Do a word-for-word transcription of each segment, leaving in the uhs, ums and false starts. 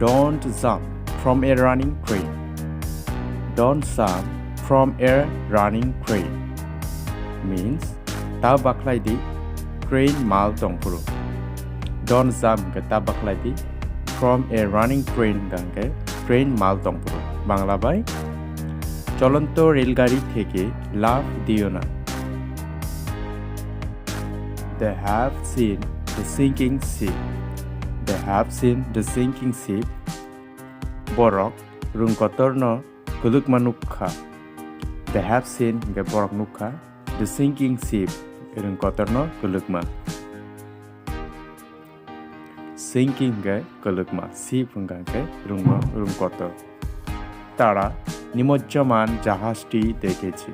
Don't jump from a running train. Don't jump from a running train. Means, ta bakhlai di, train mal tongphuru. Don't jump hwnkhe ta bakhlai di, from a running train hwnkhe train mal tongphuru. Bangla bai, চলন্ত রেলগাড়ি থেকে লাফ দিও না। They have seen the sinking ship. They have seen the sinking ship. Borok rwng kotorno kwlwkma nukha. They have seen hwnkhe borok nukha. The sinking ship, rwng kotorno kwlwkma. Sinking hwnkhe kwlwkma, ship hwnkha hwnkhe rwngno, rwng kotor. তারা নিমজ্জমান জাহাজটি দেখেছে।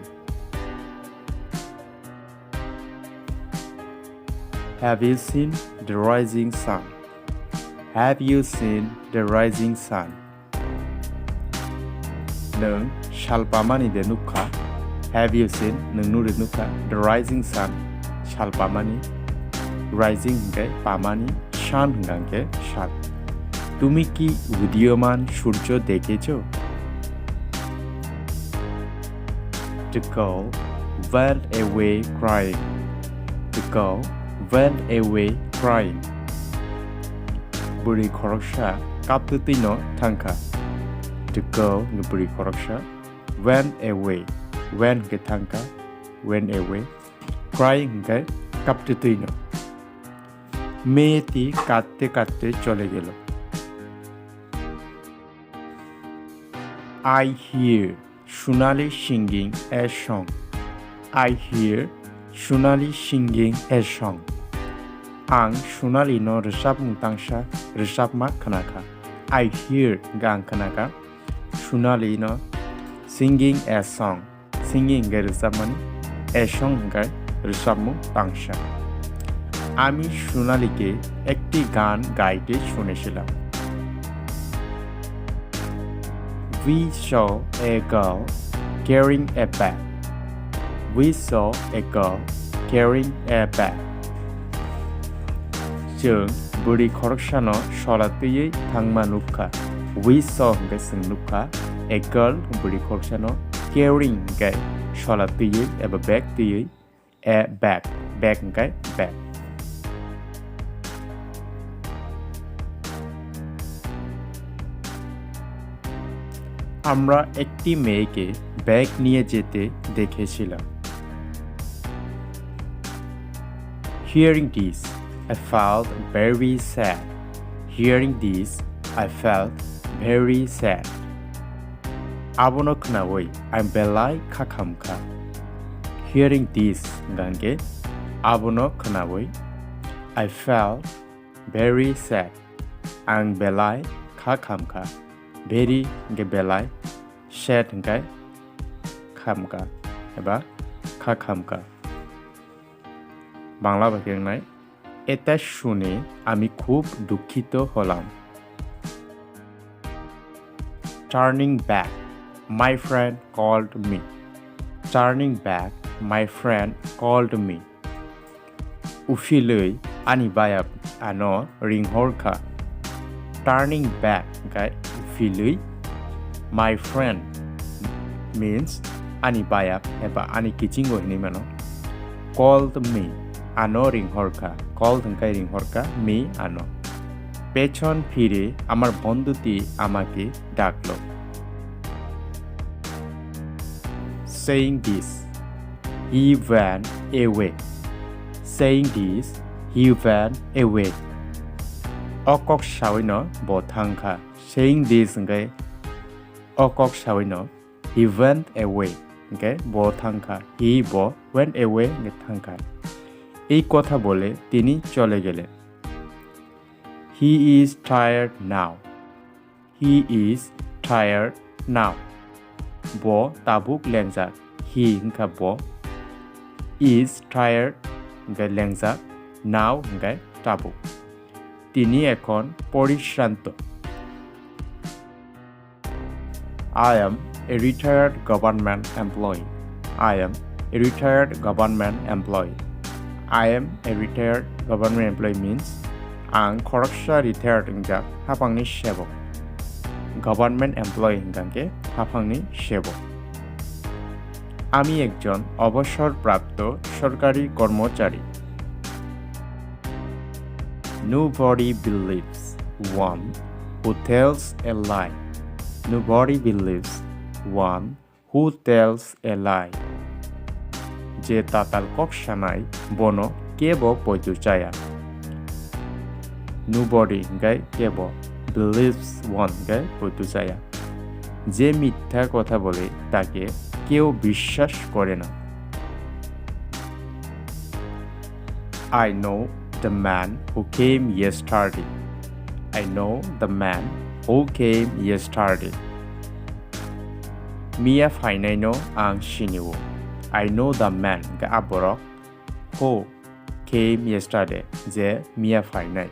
Have you seen the rising sun? Have you seen the rising sun? Nwng sal pamani de nukha? Have you seen? Nwng nuri nukha? The rising sun. Sal pamani. Rising hwnkhe pamani. Sun hwnkha hwnkhe sal. তুমি কি উদীয়মান সূর্য দেখেছো? The girl went away crying. The girl went away crying. Bwrwi khoroksa kaptwi twino thangkha. The girl, bwrwi khoroksa, went away. Went hwnkhe thangkha, went away. Crying hwnkhe kaptwi twino. মেয়েটি কাঁদতে কাঁদতে চলে গেল। I hear Sonali singing a song. I hear Sonali singing a song. Ang Sonali no rwchapmung tangsa rwchapma khwnakha. I hear hwnkhe ang khwnakha Sonali no singing a song. Singing hwnkhe rwchapmani, a song hwnkhe rwchapmung tangsa. আমি সোনালীকে একটি গান গাইতে শুনেছিলাম। We saw a girl carrying a bag. We saw a girl carrying a bag. Chwng bwrwi khoroksano sola twiwi thangma nukha. We saw hwnkhe chwng nukha. A girl, bwrwi khoroksano. Carrying hwnkhe sola twiwi eba bag twiwi. A bag, bag hwnkhe bag. আমরা একটি মেয়েকে ব্যাগ নিয়ে যেতে দেখেছিলাম। Hearing this, I felt very sad. Hearing this, I felt very sad. Abono khnaui ang belai kha khamkha. Hearing this, hwnkhe abono khnaui I felt very sad. Ang belai kha khamkha. Very hwnkhe belai, sad hwnkhe khamkha eba kha khamkha. Bangla bai khe wngnai, এটা শুনে আমি খুব দুঃখিত হলাম। Turning back, my friend called me. Turning back, my friend called me. Uphilwi ani bayap ano ringhor kha. Turning back hwnkhe uphilwi, my friend means ani bayap eba ani kichingo hinwi mano. Called me, ano ringhor kha. Called hwnkhe ringhor kha, me ano. পেছন ফিরে আমার বন্ধুটি আমাকে ডাকলো। Saying this, he went away. Saying this, he went away. O kok saui no bo thangkha. Saying this hwnkhe o kok saui no he went away hwnkhe bo thangkha. He, bo, went away hwnkhe thangkha. এই কথা বলে তিনি চলে গেলেন। He is tired now. He is tired now. Bo tabuk lengjak. He hwnkha bo. Is tired hwnkhe lengjak. Now hwnkhe tabuk. তিনি এখন পরিশ্রান্ত। I am a retired government employee. I am a retired government employee. I am a retired government employee means ang khoroksa retired wngjak hapangni sebok. Government employee hwnkha khe haphangni sebo. আমি একজন অবসরপ্রাপ্ত সরকারি কর্মচারী। Nobody believes one who tells a lie. Nobody believes one who tells a lie. Je tatal kok sanai bono kebo poito chaya. Nobody hwnkhe kebo, believes one hwnkhe poito chaya. যে মিথ্যা কথা বলে তাকে কেউ বিশ্বাস করে না। I know the man who came yesterday. I know the man who came yesterday. Miya phainaino ang sinio. I know the man hwnkhe a borok who came yesterday, je miya phainai.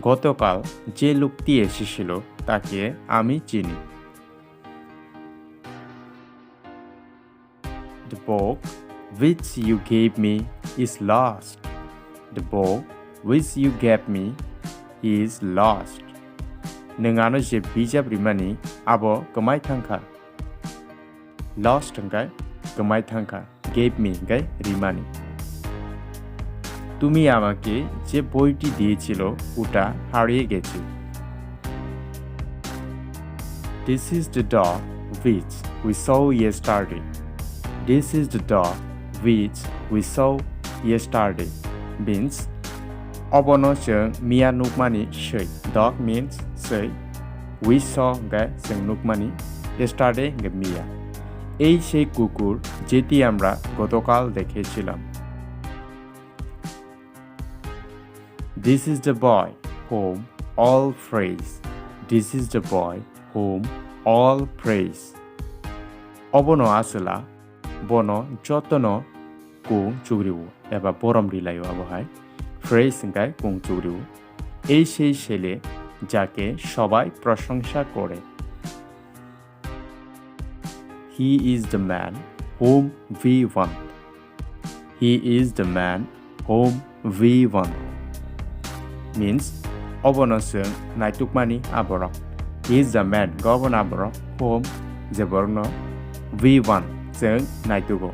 গতকাল যে লোকটি এসেছিল তাকে আমি চিনি। The book which you gave me is lost. The book which you gave me is lost. Nwng ano je bijap rimani abo kwmai thangkha. Lost hwnkhe kwmai thangkha, gave me hwnkhe rimani. তুমি আমাকে যে বইটি দিয়েছিল ওটা হারিয়ে গেছে। This is the dog which we saw yesterday. This is the dog which we saw yesterday. Means, obono chwng miya nukmani swi. Dog means swi. We saw hwnkhe chwng nukmani. Yesterday hwnkhe miya. এই সেই কুকুর যেটি আমরা গতকাল দেখেছিলাম। This is the boy whom all praise. This is the boy whom all praise. Obono aswla, bono jotono kung chugriwo eba borom rilaio abo hai. Praise hwnkhe kung chugriwo. এই সেই ছেলে যাকে সবাই প্রশংসা করে। He is the man whom we want. He is the man whom we want. Means, obono chwng naitukmani a borok. He is the man, obono a borok, whom, je borokno we want, chwng naitugo.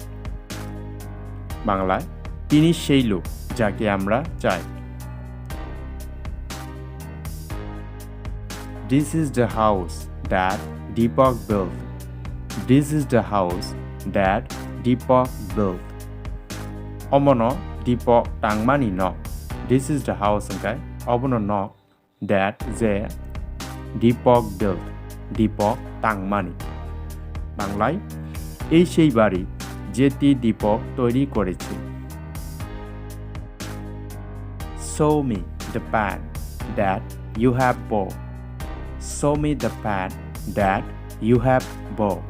বাংলায়, তিনি সেই লোক যাকে আমরা চাই। This is the house that Deepak built. This is the house that Deepak built. Omono Deepak tangmani nok. This is the house hwnkhe obono nok that je Deepak built, Deepak tangmani. বাংলায়, এই সেই বাড়ি যেটি দীপক তৈরি করেছে। Show me the pen that you have bought. Show me the pen that you have bought.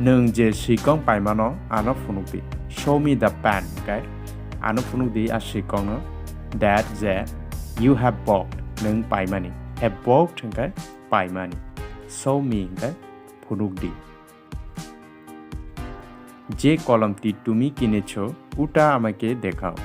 Nwng je swikong paimano ano phunukdi. Show me the pen, hwnkhe ano phunukdi a swikongno. That je you have bought, nwng paimani. Have bought hwnkhe paimani. Show me hwnkhe phunukdi. যে কলমটি তুমি কিনেছো, ওটা আমাকে দেখাও।